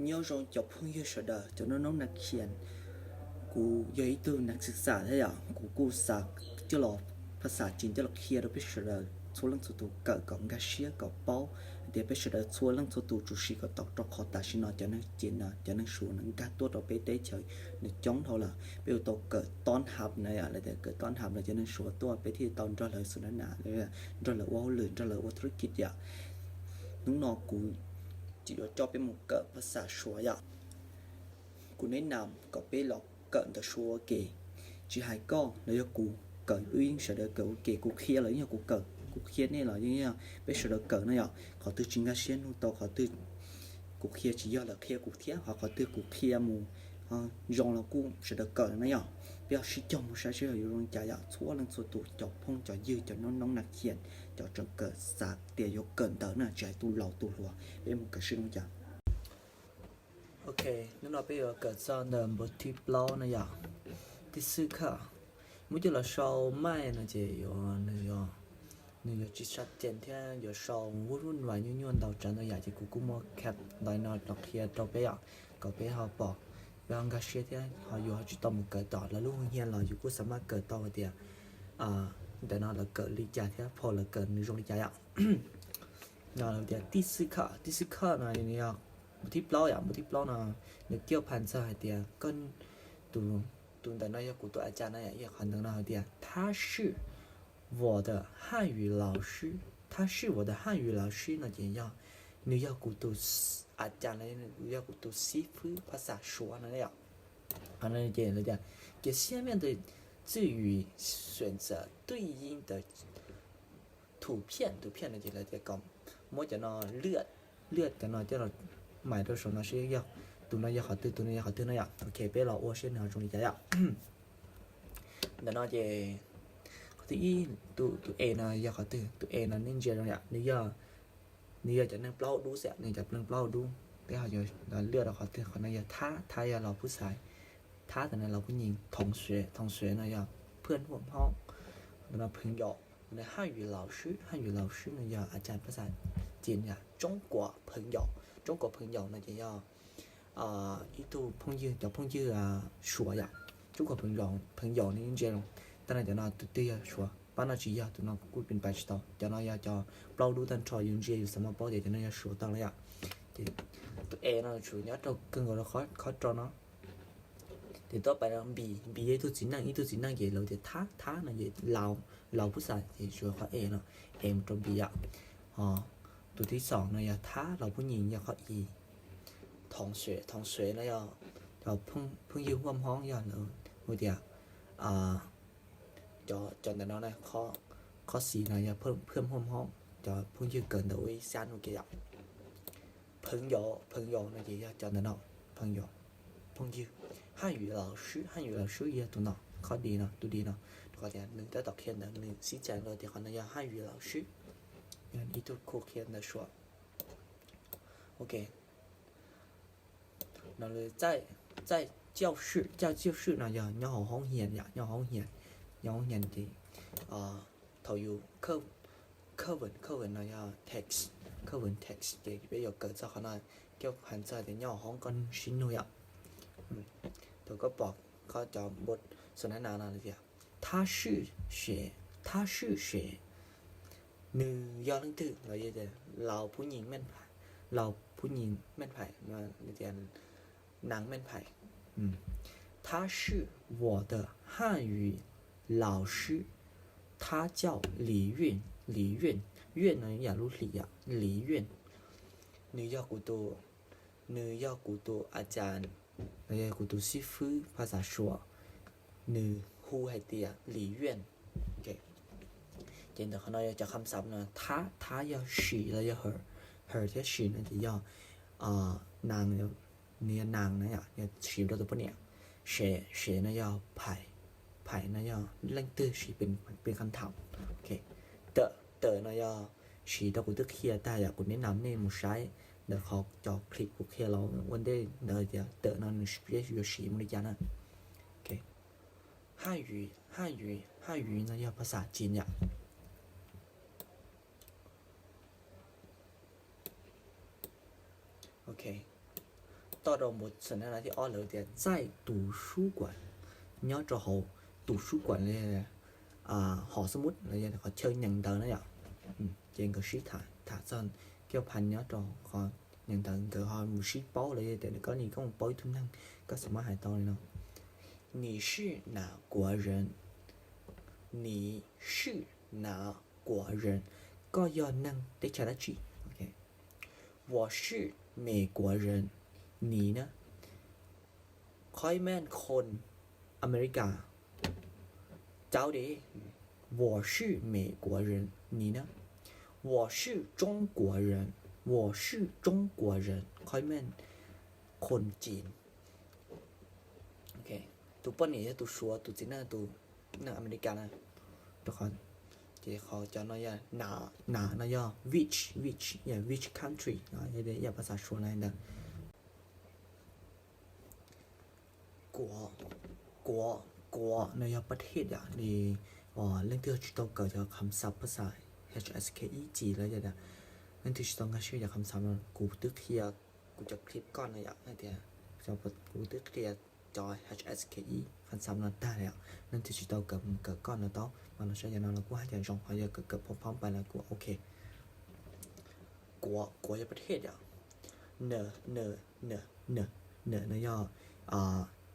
Nyob zoo cov phooj ywg sawv daws, cov noob noob nas khias, kuv yog ib tug nas xwm xam thiab yom, kuv kuj xav coj los phas xas Chin coj los qhia rau peb sawv daws txhua leej txhua tus kawm kom nkag siab kom paub hais tias peb sawv daws txhua leej txhua tus tsuas siv kom tau, rau qhov tam sim no cov neeg Chin no, cov neeg Suav no nkag tuaj rau peb teb chaws nws coob dhau lawm, peb yuav tau kawm tob hab na yom, lawv tias kawm tob hab los cov neeg Suav tuaj peb thiaj tau nrog lawv xu na na, nrog lawv ua hauj lwm, nrog lawv ua thub kij yom. Hnub no kuv tsis yuav coj peb mus kawm phas xas Suav yom. Kuv neb nam kom peb los kawm ntawv Suav ua ke, tsis hais koj los yog kuv, kawm wb yeej sawv daws kawm ua ke. Kuv qhia los yeej yog kuv kawm, kuv qhia nej los yeej yog peb sawv daws kawm na yom. Qhov twg tsis nkag siab nug tau, qhov twg kuv qhia tsis yog lawv qhia kuv thiab, ho qhov twg kuv qhia mus zoo los kuj sawv daws kawm na yom. Peb ho sib cog mus saib seb ho yuav zoo li cas yom. Txhua leej txhua tus, cov phooj cov ywg, cov noob noob nas khias, cov tseem kawm xav tias yuav kawm ntawv na, tsis hais tus laus tus hluas, peb mus kawm sib zoo li cas. Ok, hnub no peb yuav kawm txog ntawm npawg thib plaub na yom. Tib xwb khawm, muab coj los sau maij no ces yuav, nws yuav tsis sab cees thiab yuav sau vuj vuj vais nyuaj nyuaj ntau tsav ntau yam, ces kuv kuj muab kha ntawm no los qhia rau peb yom, kom peb ho pom, peb ho nkag siab thiab ho yuav ho tsis tau mus kawm tom lawv lub hoo hias los yus kuj xav maj kawm tau hais tias ntawm no lawv kawm li cas thiab phau lawv kawm nws zoo li cas yom. No lawv tias tib xwb khawm, tib xwb khawm no nws yog npawg thib plaub yom, npawg thib plaub no nws kiaj phas txog hais tias koj, tus, tus ntawm no yog kuv tus a cas na yom, qhov ntawm no hais tias 他是我的汉语老师, 他是我的汉语老师 no ces yog, nws yog kuv tus a cas, yog kuv tus xib fwb phas xas Suav no yom. Qhov no ces lawv tias 给下面的句子选择对应的 图片, 图片 no ces lawv tias kom muab cov no lwaj, lwaj cov no coj los mais rau saum no seb yog, tus no yog qhov twg, tus no yog qhov twg no yom. Ok, peb los ua seb nws ho zoo li cas yom. Ntawm no ces qhov thib ib, tus, tus E no yog qhov twg? Tus E no nej ntsia zoo yom, nws yog, nws yog cov neeg plaub hau dub xwb, nws cov neeg plaub hau dub. Peb ho yuav lwaj rau qhov twg? Qhov no yog thab, thab yog los phub xaiv, thab ntawm no los phub nyim, thoov xuev, thoov xuev no yog เพื่อนร่วมห้อง, ntawm no 朋友, ntawm no 汉语老师, 汉语老师 no yog a cas phas xas Chin yom, 中国朋友, 中国朋友 no ces yog ib tug phooj ywg, cov phooj ywg Suav yom. 中国朋友, 朋友 no ntsia zoo, tab no cov no tus twg yog Suav, pab no tsis yog, tus no kuj pin pais tsis tau. Cov no yog cov plaub dub tag nrho, yus ntsia yus xav muab paub tias cov no yog Suav tau lawm yom. Ces tus E no tsuas nyob rau kawg nkaus rau qhov rau no. Ces tuaj pais no Npis, Npis yog ib tug txiv neej, ib tug txiv neej ces lawv tias thab, thab no ces laus, laus phub xaiv ces tsuas qhov E no, E mus rau Npis yom. Ho tus thib xoom no yog thab los phub nyim yog qhov I. Thoov xuev, thoov xuev no yog cov phooj ywg huam hoob, yog lawv hu tias cov ntawm no, qhov xis no yog เพื่อนร่วมห้อง, cov phooj ywg kawm ntawv ua ib xab ua ke yom. 朋友, 朋友 no ces yog cov ntawm no, 朋友, phooj ywg. 汉语老师, 汉语老师 yog tus no, qhov D no, tus D no, rau qhov tias nws tab tom qhia ntawv, nws sib cais rau tias qhov no yog 汉语老师, yog ib tug khu qhia ntawv Suav. Ok. No lawv 在, 在教室, 在教室 no yog nyob hauv hoob hias yom, nyob hoob hias, nyob hoob hias ces thaum yus, 课文, 课文 no yog text, 课文 text ces peb yuav kawm txog qhov no, kiaj phas txog tias nyob hauv hoob koj sib nug yom. Thaum koj pom koj cov npua xu na na no tias 他是谁, 他是谁, nws yog leej twg los yog tias laus phub nyim, laus phub nyim 面盘, nas 面盘. 他是我的汉语老师, 他叫李韵, 李韵, 韵 no yam lub hlis yom, 李韵. Nws yog kuv tus, nws yog kuv tus a cas, los yog kuv tus xib fwb phas xas Suav, nws hu hais tias Li Yuaj. Ces ntawm qhov no yog cov kham xav no, thab, thab yog sim los yog her, her thiab sim no ces yog nas, nws yog nas na, yog sim rau tus poj niam. Sev, sev no yog phais, phais no yog leej twg, sim pes kham tham. Tawm, tawm no yog sim rau kuv twb qhia tag yom, kuv neb nam nej mus saib ntawm qhov cov clip kuv qhia los ua ntej ntawd tias tawm no nws yuav sim mus li cas na. Haj yuv, haj yuv, haj yuv no yog phas xas Chin yom. Ok. Toj rau một sentence no thiab ob lawv tias 在图书馆, nyob rau hauv 图书馆 los hom xab mub los yog qhov chaw nyeem ntawv na yom. Ces nkawd sib tham tham txog kiav phas nyob rau qhov nyeem ntawv, nkawd ho mus sib paub los yog tias koj nim koj mus paub ib tug neeg koj xav mas hais tau li no: 你是哪国人? 你是哪国人? Koj yog neeg teb chaws dab tsi? 我是美国人, 你呢? คอยแมนคนอเมริกา เจ้าเด 我是美国人, 你呢? 我是中国人, 我是中国人, คอยแมนคนจีน. Tus poj niam yog tus Suav, tus txiv neej tus neeg Amelikas na. Ces qhov cov no yog na, na no yog which, which, yog which country, yog phas xas Suav na ntawd. 国, 国, 国 no yog ประเทศ yom. Li leej twg tsis tau kawm cov kham xab phas xas H S K ib ci los yog tias leej twg tsis tau nkag siab cov kham xab no, kuv twb qhia kuv cov clip koj no yom, hais tias kuv twb qhia cov H S K ib kham xab no tag lawm. Leej twg tsis tau kawm mus kawm koj no tau, mas los saib cov no los kuj haj yam zoo, ho yog kawm kawm phom phom pais los kuj ok. 国, 国 yog ประเทศ yom. 哪, 哪, 哪, 哪, 哪 no yog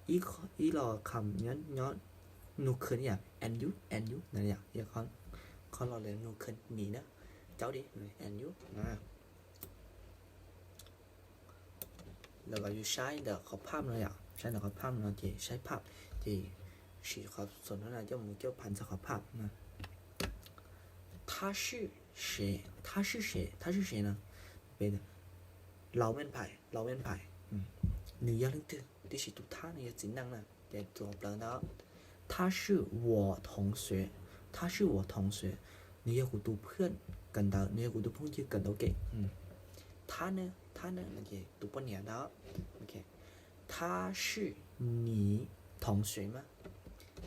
ib, ib lo kham nyob, nyob นู่น ขึ้น yom, and you, and you na yom, yog qhov lo lawm นู่น ขึ้น 你呢, เจ้าเด and you na. Lawv kom yus saib ntawm qhov ภาพ no yom, saib ntawm qhov ภาพ no ces saib ภาพ ces siv qhov xom no coj mus kiav phas txog qhov ภาพ no. 他是谁? 他是谁? 他是谁呢? Laus Meej Phais, Laus Meej Phais, nws yog leej twg? Tiam sis tus 他 no yog txiv neej na, ces tus hauv plawv ntawd. 他是我同学, 他是我同学, nws yog kuv tus phooj ywg kawm ntawv, nws yog kuv tus phooj ywg kawm ntawv ua ke. 他呢, 他呢 no ces tus poj niam ntawd. 他是你同学吗?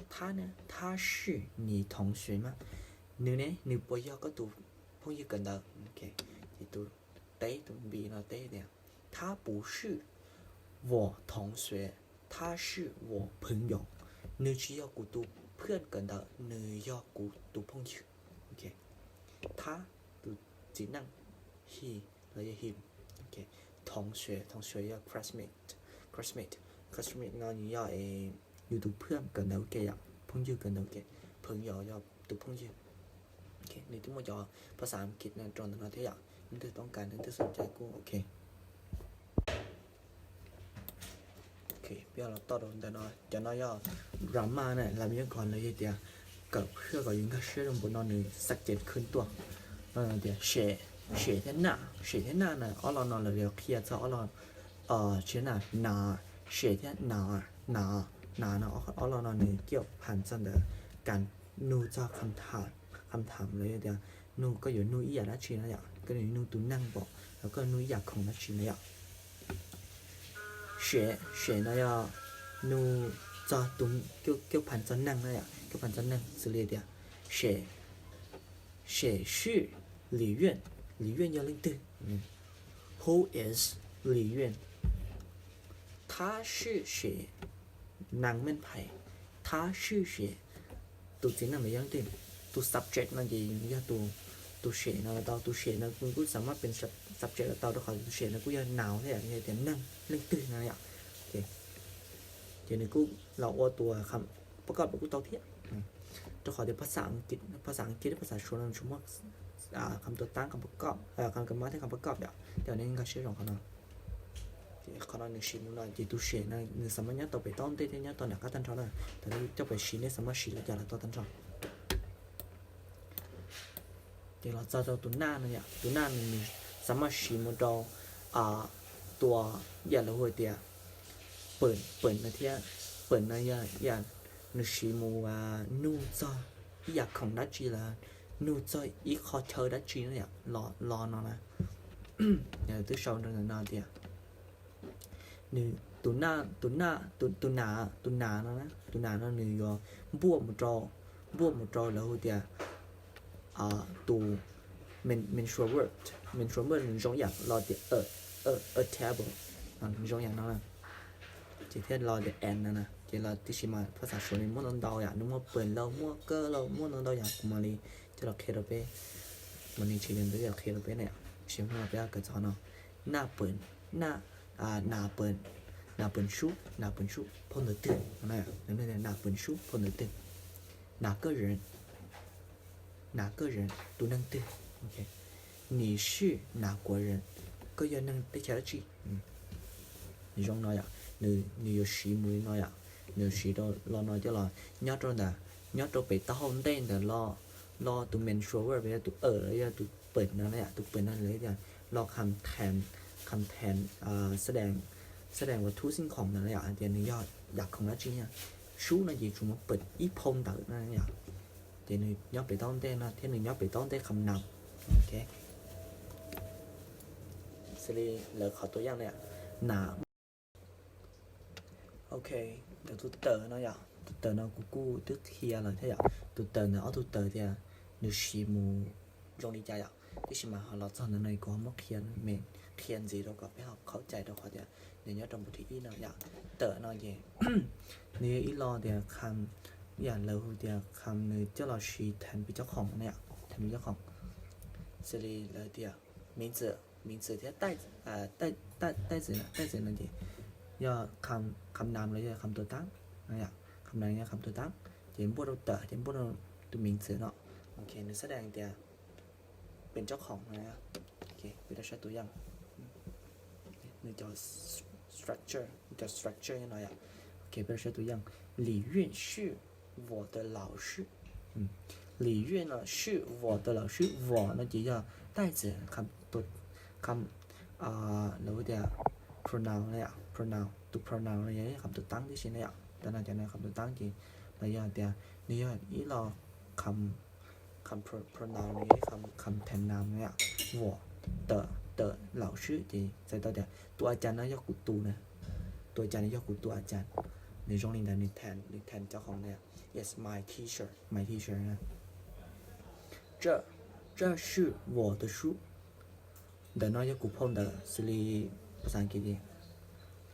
他呢, 他是你同学吗? Nws ne, nws puas yog koj tus phooj ywg kawm ntawv? Ces tus teb, tus npis no teb tias, 他不是我同学, 他是我朋友. Nws tsis yog kuv tus phooj ywg kawm ntawv, nws yog kuv tus phooj ywg. 他 tus txiv neej, he los yog him. 同学, 同学 yog classmate, classmate, classmate no nws yog yus tus phooj ywg kawm ntawv ua ke yom, phooj ywg kawm ntawv ua ke, 朋友 yog tus phooj ywg. Nws twb muaj cov phas xas Askiv no rau ntawm no thiab yom, leej twg toob kas leej twg xav cai kuj ok. Peb los toj rau ntawm no, cov no yog grammar na, las nyob ko lawv yog tias kawm hlawv kom yus nkag siab rau npaum no nws xav cev khwv tuaj. Tias 谁, 谁 thiab 哪, 谁 thiab 哪 na, ob lo no lawv yuav qhia txog ob lo, tsis na, 哪, 谁 thiab 哪, 哪, 哪 no, ob lo no nws kiav phas txog ntawm kas nug txog kham tham, kham tham lawv yog tias nug koj yuav nug ib yam dab tsi no yom, koj yuav nug tus neeg pom los koj nug ib yam khoom dab tsi no yom. 谁, 谁 no yog nug txog tus, kiav phas txog neeg no yom, kiav phas txog neeg xws li tias 谁, 谁是李苑, Lý Yuan yog leej twg? Who is Lý Yuan? 他是谁, Nas Meej Phais, 他是谁, tus txiv neej ntawd yog leej twg? Tus subject no ces yog tus, tus 谁 no tau, tus 谁 no kuj xav mas pem subject los tau rau qhov tus 谁 no kuj yog noun thiab, yog tias neeg, leej twg no yom. Ces nws kuj los ua tus kham pab koj kuj tau thiab. Rau qhov tias phas xas Askiv, phas xas Askiv thiab phas xas Suav no tsis muaj kham tua tab, kham pab koj, kham kab mab thiab kham pab koj yom, ces nej nkag siab zoo qhov no. Ces qhov no nws siv mus no ces tus 谁 no nws xav mas nyob tau pem toj ntej thiab nyob tau nram qab tag nrho na. Thaum nej coj pem siv nej xav mas siv li cas los tau tag nrho. Ces los txog rau tus 那 no yom, tus 那 no nws xav mas siv mus rau tua yam lawv hu tias 本, 本 no thiab, 本 no yog yam nws siv mus nug txog ib yam khoom dab tsi los nug txog ib qho chaw dab tsi no yom, los no na. Twb sau rau ntawm no tias nws, tus 那, tus 那, tus, tus 那, tus 那 no, tus 那 no nws yuav npuaj mus rau, npuaj mus rau lawv hu tias tus men, menstrual word, menstrual word nws zoo yam los tias a, a, a table. Zoo yam no na, ces thiaj los tias and no na, ces los tiam sis mas phas xas Suav nws muaj ntau ntau yam, nws muaj pem los muaj kawg los muaj ntau ntau yam, kuv mam li coj los qhia rau peb, kuv mam li tsis li ntawd los qhia rau peb na, tiam sis hnub no peb kawm txog no, naj pem, naj, naj pem, naj pem sub, naj pem sub phau ntawv twg, naj pem sub phau ntawv twg, naj koj rees, naj koj rees tus neeg twg, nws sib naj kuav rees, koj yog neeg teb chaws dab tsi. Zoo no yom, nws yuav siv mus li no yom, nws yuav siv rau los no coj los nyob rau ntawm, nyob rau pem taub hau ntej ntawm lo, lo tus main suav verb yog tus ở los yog tus pem no na yom, tus pem no lawv tias lo kham then, kham then, xab dees, xab dees uas thub xij khoom ntawd na yom, hais tias nws yog yam khoom dab tsi na. Sub no ces tsuas muaj pem ib phau ntawv na yom, ces nws nyob pem taub hau ntej no thiab nws nyob pem taub hau ntej kham nam. Ok, xws li lawv qhov tua yaj na yom, nam Ok, ntawm tus tawm no yom, tus tawm no kuv kuj twb qhia lawm thiab yom, tus tawm ntawm ob tug tawm tias nws siv mus zoo li cas yom, tiam sis mas ho los txog ntawm no kuv ho muab qhia me, qhia ntxiv rau kom peb ho khaub cai rau qhov tias nws nyob rau npus thib ib no yom. Tawm no ces nws yog ib lo tias kham, yam lawv hu tias kham nws coj los siv then pem cov khoom na yom, then pem cov khoom, xws li lawv tias 名词, 名词 thiab 代, 代词 no ces yog kham nam los yog kham tua tab, kham nam yog kham tua tab, ces npuaj rau tawm ces npuaj rau tus 名词 no. Ok, nws xab dees tias pem cov khoom no, peb rau saib tus yaj, nws cov structure, nws cov structure no yom. Ok, peb rau saib tus yaj, 李韵是我的老师. 李韵呢是我的老师, 我 no ces yog 代词, kham, kham, lawv tias pronoun na yom, pronoun, tus pronoun no yog kham tua tab tib si na yom, tab no cov no kham tua tab ces los yog tias nws yog ib lo kham, kham pronoun, nws yog ib kham then nam na yom, 我的, 的老师 ces txhais tau tias tus a cas no yog kuv tus na, tus a cas no yog kuv tus a cas, nws zoo li ntawd, nws then, nws then cov khoom na, is my teacher, my teacher na. 这, 这是我的书, ntawm no yog kuv phau ntawv, xws li phas xas Askiv tias,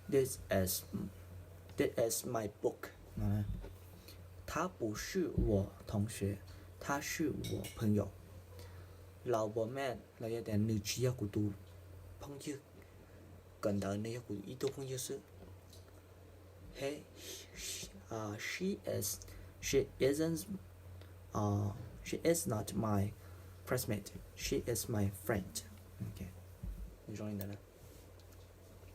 this is, this is my book no. 他不是我同学, 他是我朋友. 老伯 man los yog tias nws tsis yog kuv tus phooj ywg, kawm ntawv nws yog kuv ib tug phooj ywg xwb. He, she is, she isn't, she is not my classmate, she is my friend. Nws zoo li ntawd na.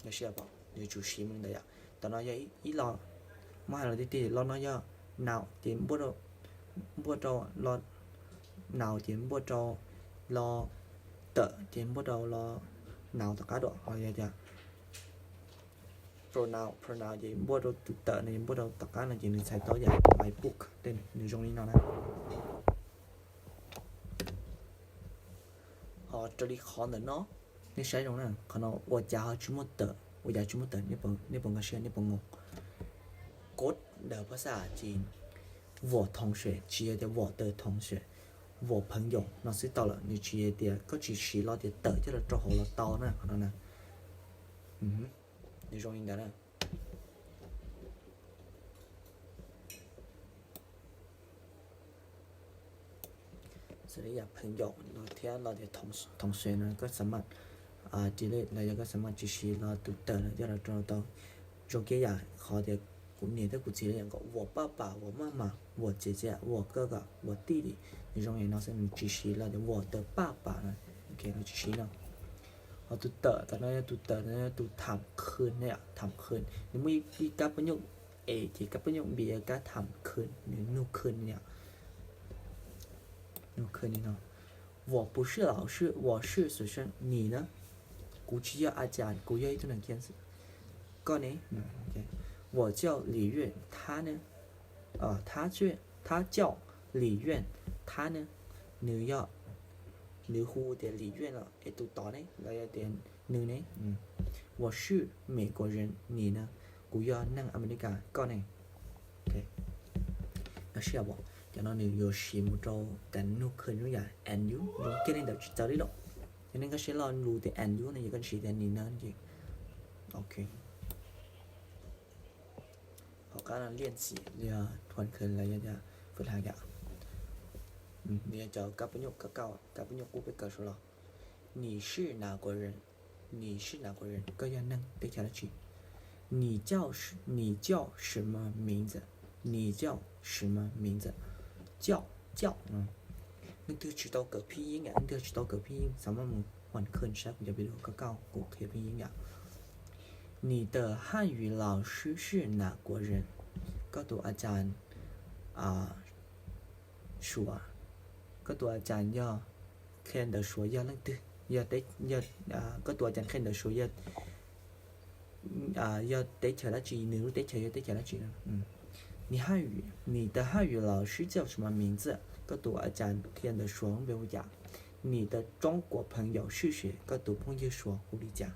Nws tsum siv mus li ntawd yom. Tam no yog ib lo, muab hais los tiag tiag lo no yog now ces npuaj rau, npuaj rau lo, now ces npuaj rau lo, tawm ces npuaj rau lo now tom qab dua, ho yog tias pronoun, pronoun ces npuaj rau tus tawm no, npuaj rau tom qab no ces nws txhais tau yam my book, nws zoo li no na. Ho raws li qhov ntawm no, nej saib zoo na, qhov no ua cas ho tsis muaj tawm, ua cas tsis muaj tawm, nej puas nkag siab, nej puas ngoo? Kod ntawm phas xas Askiv, 我同学 tsis yog tias 我的同学, 我朋友 no xwb tau lawm, nws tsis yog tias koj tsis siv lo tias tawm coj los rau hauv los tau na, qhov no na. Nws zoo li ntawd na. Xws li yam 朋友 no thiab lo tias 同学 no koj xam maj, los yog koj xam maj tsis siv lo tus tawm no coj los rau tau. Zoo kiag yam qhov tias kuv niam thiab kuv txiv, 我爸爸, 我妈妈, 我姐姐, 我哥哥, 我弟弟, nws zoo li no xwb, nws tsis siv lo tias 我的爸爸 no, nws tsis siv no. Ho tus tawm tam no yog tus tawm no yog tus tham khwj ne, tham khwj, nws muaj ib kab poj nyooj es ces kab poj nyooj npias kab tham khwj, nws nug khwj li no, nug khwj li no. 我不是老师, 我是学生, 你呢? Kuv tsis yog a cas, kuv yog ib tug neeg khiav xwb. Koj ne? 我叫李韵, 他呢? 他叫李韵, 他呢? Nws yog, nws hu tias Li Yuj no, es tus tod ne, los yog tias nws ne? 我是美国人, 你呢? Kuv yog neeg Amelikas, koj ne? Nkag siab pom, cov no nws yuav siv mus rau tas nug khwj lub yam and you, zoo kiag li ntawd tsis txawv li lawm. Yog nej nkag siab lo lus tias and you no, yog koj siv tias 你呢 ces Ok. Hauv qab no liaj txim li thuam khawv los yog tias fwm hais yom. Li cov kab pub nyuj kab kauj, kab pub nyuj qub peb kawm saud los. 你是哪国人? 你是哪国人? Koj yog neeg teb chaws dab tsi? 你叫什- 你叫什么名字? 你叫什么名字? 叫 叫 no. Leej twg tsis tau kawm phij yeeb yom, leej twg tsis tau kawm phij yeeb xav muab mus huam khawv saib kuv cov video kab kauj kuv qhia phij yeeb yom. 你的汉语老师是哪国人? Koj tus a cas Suav, koj tus a cas yog qhia ntawv Suav yog leej twg? Yog, koj tus a cas qhia ntawv Suav yog, yog teb chaws dab tsi, nws lub teb chaws yog teb chaws dab tsi? 你汉语- 你的汉语老师叫什么名字? Koj tus a cas qhia ntawv Suav lub npe hu cas? 你的中国朋友是谁? Koj tus phooj ywg Suav hu li cas?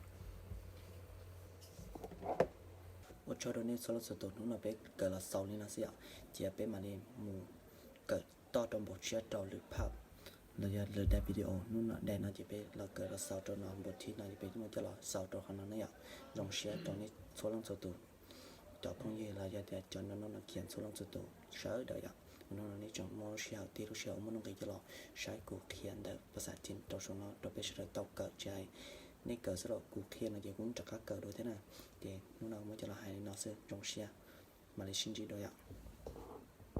Ua tsaug rau nej txhua leej txhua tus, hnub no peb kawm los xaus li no xwb yom, cia peb mam li mus kawm toj rau npaum tshiab rau lwm phaj los yog lwm daim video. Hnub no daim no ces peb los kawm los xaus rau no, npaum thib no ces peb muab coj los xaus rau qhov no na yom. Zoo siab rau nej txhua leej txhua tus, cov phooj ywg los yog tias cov no no no khiav txhua leej txhua tus sawv daws yom. Hnub no nej tseem muaj lub sij hawm, tib lub sij hawm muaj nuj nqis coj los saib kuv qhia ntawv pas xas thiv rau saum no rau peb sawv daws tau kawm, tsis hais nej kawm xwb los kuv qhia no ces kuv rov qab kawm dua thiab na. Ces hnub no muab coj los hais li no xwb, zoo siab, mam li sib ntsib dua yom.